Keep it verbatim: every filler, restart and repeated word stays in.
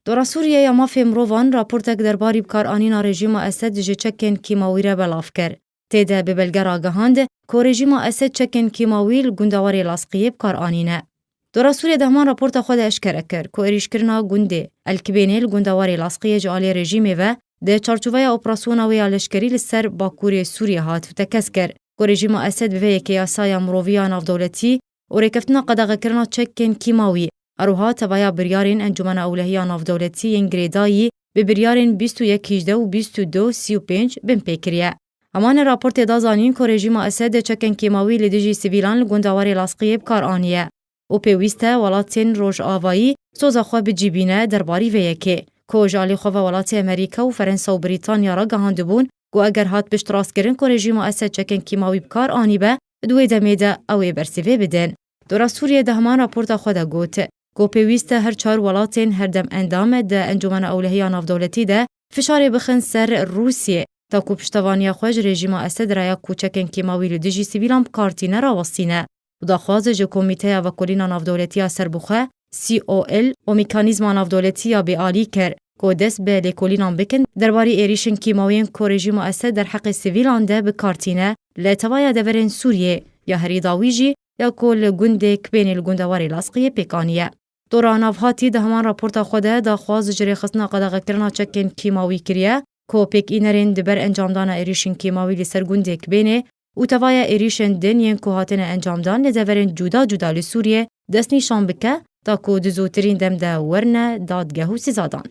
Dora Sûriye ya Mafê Mirovan raportek derbarî bikaranîna rejîma Esed ji çekên kîmawî re belav kir. Tê de bi belge ragihand ku rejîma Esed çekên kîmawî li gundewarê Lasqiyê bikar anîne. Dora Sûriye di heman raporta xwe de eşkere kir ku êrîşkirina gundê El Kibênê li gundewarê Lasqiyê ji aliyê rejîmê ve di çarçoveya operasyona wê ya leşkerî li ser bakurê Sûriyê hat û tekez kir ku rejîma Esed bi vê yekê yasaya mirovî ya navdewletî û rêkeftina qedexekirina çekên kîmawî, her wiha tevaya biryarên Encûmena Ewlehî ya Navdewletî yên girêdayî bi biryarên bîst û yek hejdeh û bîst û du sî û pênc binpê kiriye. Heman e raportê da zanîn ku rejîma Esed çekên kîmawî li dijî sivîlan li gundewarê Lasqiyê bikar aniye û pêwîst e welatên Rojavayî soza xwe bi cî bîne derbarî vê yekê, ku ji alî xwe ve welatê Amerîka û Ferensa û Brîtanya ragihandibûn ku eger hat piştrastkirin ku rejîma Esed çekên kîmawî bikar anîbe, di wê demê de ew ê bersivê bidin. Dora Sûriye di heman raporta xwe de got ku pêwîst e her çar welatên her dem endam di Encûmena Ewlehî ya Navdewletî de fişarê bixin ser Rûsiyê, ta ku piştevaniya xwe ji rejîma Esed re ya ku çekên kîmawî li dijî sivîlan bi kar tîne rawestîne û daxwaz ji Komîteya Vekolîna Navdewletî ya Serbixwe, C O L, û Mekanîzma Navdewletî ya Bêalî kir ku dest bi lêkolînan bikin derbarî êrîşên kîmawiyên ku rejîma Esed derheqê sivîlan de bi kar tîne li tevaya deverên Sûriyê ya herî dawî jî ya ku li gundê Kibênê li gundewarê Lasqiyê pêk aniye. Dora Navhatî di heman raporta xwe de daxwaz ji rêxistina qedexekirina çekên kîmawî kiriye ku pêkînerên di ber encamdana êrîşên kîmawî li ser gundê Kibênê û tevaya êrîşên din yên ku hatine encamdan li deverên cuda cuda li Sûriyê destnîşan bike, ta ku di zûtirîn dem de werine dadgeh û sizadan.